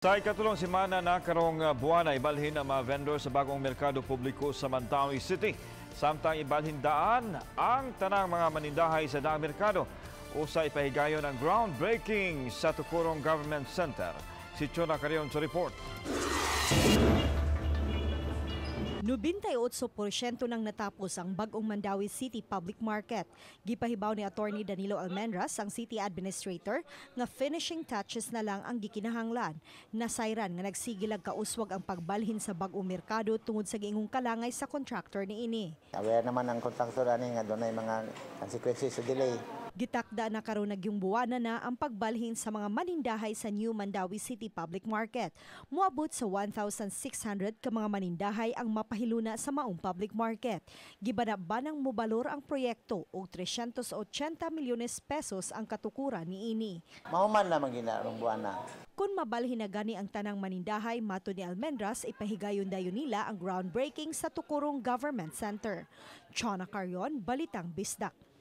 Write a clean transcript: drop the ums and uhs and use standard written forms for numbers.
Sa ikatulong semana na karong buwana, ibalhin ang mga vendor sa bagong merkado publiko sa Mandaue City. Samtang ibalhin daan ang tanang mga manindahay sa daang merkado usa ipahigayon ang groundbreaking sa Tukurong Government Center. Si Chona Carion sa report. 98% nang natapos ang bagong Mandaue City Public Market. Gipahibaw ni Attorney Danilo Almendras, ang City Administrator, nga finishing touches na lang ang gikinahanglan. Nasayran nga nagsigilag kauswag ang pagbalhin sa bagong merkado tungod sa giingong kalangay sa contractor niini. Aware naman ang contractor ani nga dunay mga consequences sa delay. Gitakda na karon nagyung buwana na ang pagbalhin sa mga manindahay sa New Mandaue City Public Market. Moabot sa 1,600 ka mga manindahay ang mapahiluna sa maong public market. Gibana-banang mobalor ang proyekto og 380 milyones pesos ang katukuran niini. Mahuman naman gina rong buwana. Kung mabalhin na gani ang tanang manindahay, mato ni Almendras, ipahigayon dayon nila ang groundbreaking sa Tukurong Government Center. Chona Carion, Balitang Bisdak.